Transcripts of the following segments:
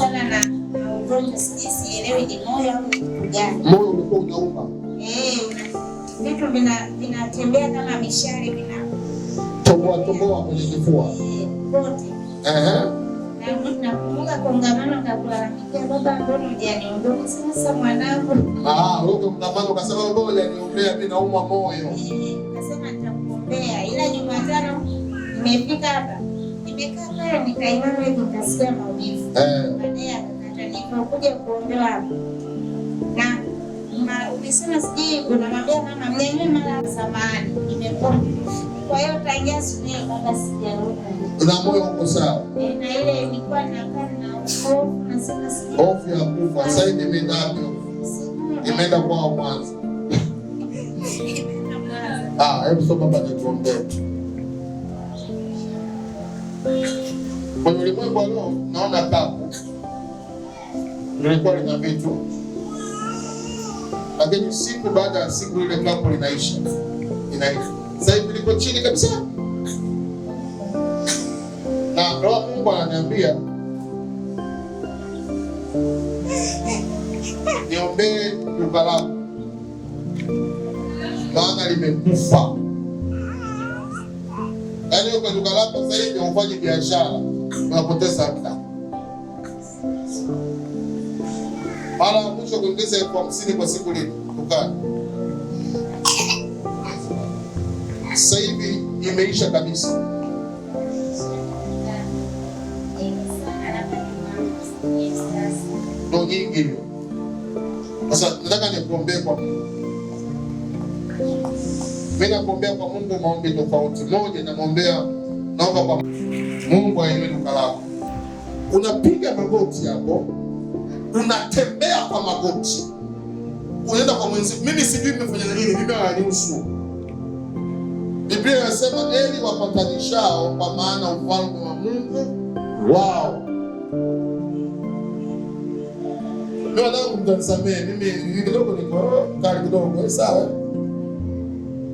Sana na ugonjwa, sijui sielewi ni moyo au ni kitu gani. Moyo ulikuwa unauma. Eh, vitu vinatembea kama mishale vina toboa toboa kwenye kifua. Kote. Ehe. Na nakumbuka kongamano kakulalamikia, baba, mbona hujaniombea? Sasa mwanangu. Ah, wewe kongamano ukasema mbona hujaniombea, mimi naumwa moyo. Eh, nikasema nitakuombea, ila Jumatano nimefika hapa. Nimekaa pale nikainama hivi nikasikia maumivu. Baadaye akakata, nilipokuja kuombewa hapa. Na umesema sijui unamwambia mama mnyanyue mara samahani, nimepona. Kwa hiyo tangia siku hiyo baba sijarudi. Na moyo uko sawa? Na ile nilikuwa nakaa na hofu, nasema sijui. Hofu ya kufa. Sasa hivi imeenda wapi? Imeenda kwao Mwanza. Ah, hebu soma baba nikuombee. Kwenye ulimwengu wa roho naona kapu lilikuwa lina vitu, lakini siku baada ya siku lile kapu linaisha, inaisha. Sasa hivi liko chini kabisa, na roho Mungu ananiambia niombee duka lako, maana limekufa. Yaani uko duka lako sasa hivi hufanyi biashara, unapoteza muda. Mara ya mwisho kuingiza 50,000 kwa siku lini dukani? Sasa hivi imeisha kabisa. Ndio nyingi hiyo. Sasa nataka nikuombee kwa Mungu. Mimi nakuombea kwa Mungu maombi tofauti. Moja, namwombea, naomba kwa Mungu ainue duka lako. Unapiga magoti hapo, unatembea kwa magoti, unaenda kwa mwenzi. Mimi sijui mmefanya nini, mimi hanihusu. Biblia inasema heri wapatanishao, kwa maana ufalme wa Mungu wao. Mimi wanangu, mtanisamehe, mimi kidogo niko kali kidogo, sawa?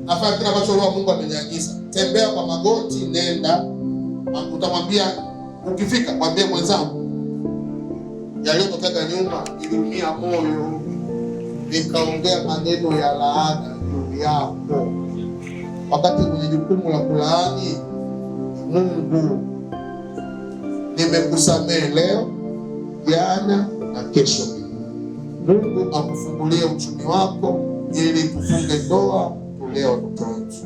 Nafanya kile ambacho Roho Mungu ameniagiza. Tembea kwa magoti, nenda. Utamwambia ukifika, mwambie mwenzangu yaliyotokea nyuma, niliumia moyo, nikaongea maneno ya laana juu yako, wakati mwenye jukumu la kulaani Mungu. Nimekusamehe leo, jana na kesho. Mungu akufungulie uchumi wako ili tufunge ndoa, tulee watoto wetu.